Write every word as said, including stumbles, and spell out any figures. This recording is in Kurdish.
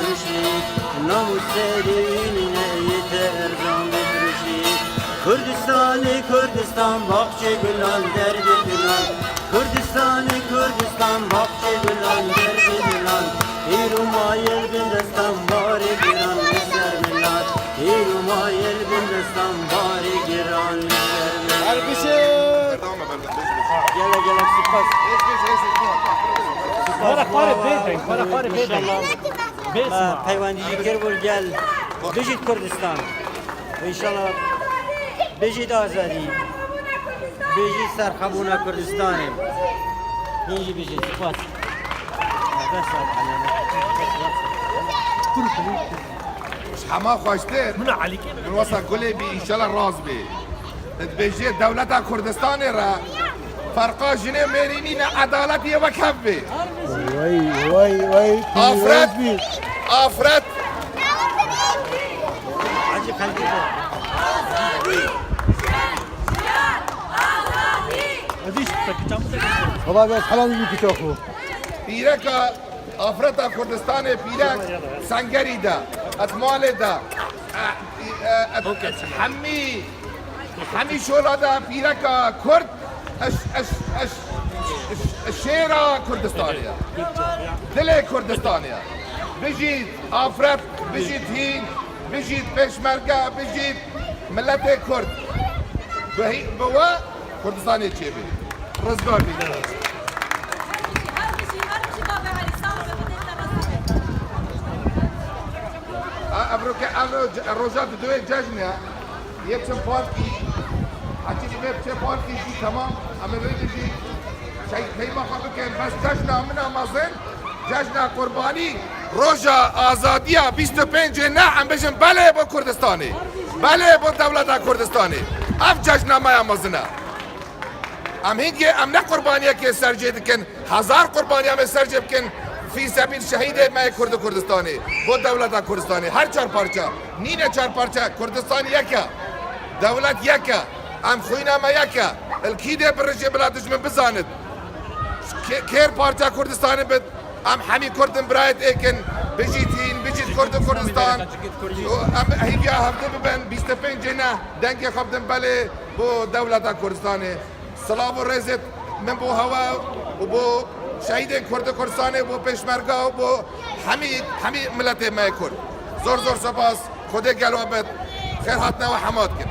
Ruşî, namûs serî nîne yê te erzan bifirûşî. Kurdistanê Kurdistan, baxçê gulan, derdê dilan. Kurdistanê Kurdistan, baxçê gulan, derdê dilan. Hîr û mayê li bin destan, barê giran li ser milan. Hîr û mayê li bin destan, barê giran li ser milan. Her bijî. Gelek gelek spas. Were xwarê bê deng, were xwarê bê deng. Bê Ma sima. Peywendî jî kir wir gel. Bijît Kurdistan. Înşallah bijît azadî. Bijît serxebûna Kurdistanê. Hîn jî bijît. Spas. Dest sağ ol. Hema xweştir. Min Elî kê. Min wesa gulê bî, înşallah rast bî. Dibêje dewleta Kurdistanê re ferqa jinê mêrî nîne, edalet yê wek hev bê. Wey, wey, wey, Afret, pîroz bî. Afret. Baba, ez helan bî piçaxo. Pîreka Afreta Kurdistanê pîrek sengerî de, et malê de, e, e, et, et hemî, hemî şola de pîreka Kurd, eş, eş, eş, eş, eş şêra Kurdistanê ye. Dilê Kurdistanê ye. Bijît Afret, bijît Hîn, bijît Pêşmerge, bijît miletê Kurd. Bi hî-, bi we Kurdistanê çêbê. Rizgar bî. Her bijî, her bijî, her bijî Bavê Elî, sağ ol, Bavê Elî. A, ev roke, ev ro-, roja didoyê cejn e. Yê çi parkî, heçî divê biçe parkî jî temam. Em ê vê bijî şey peyma xwe bikin. Bes cejna min a mezin. Cejna Qurbanî, roja azadiya bîst û pêncê ne, em bêjin belê bo Kurdistanê. Belê bo dewleta Kurdistanê. Ev cejna me ya mezin e. Em hingê, em ne qurbaniyekê ser jê dikin, hezar qurbaniya me ser jê bikin, fî sebîl şehîdê me yê Kurd û Kurdistanê, bo dewleta Kurdistanê. Her çar parça, nîne çar parça, Kurdistan yek e. Dewlet yek e. Em xwîna me yek e. Li kî dê birijê bila dijmin bizanit. Kê-, kêr parça Kurdistanê bit. Em hemî Kurd in, birayet êk in. Bijît hîn, bijît Kurd û Kurdistan. Û em hêviya hevdî bibin, bîst û pêncê ne, dengê xwe bidin belê bo dewleta Kurdistanê. Silav û rêzê min bo hewe û bo şehîdên Kurd û Kurdistanê, bo pêşmerga û bo hemî, hemî miletê me yê Kurd. Zor zor spas. Xwedê gel we bit. Xêr hatine we hema dikin.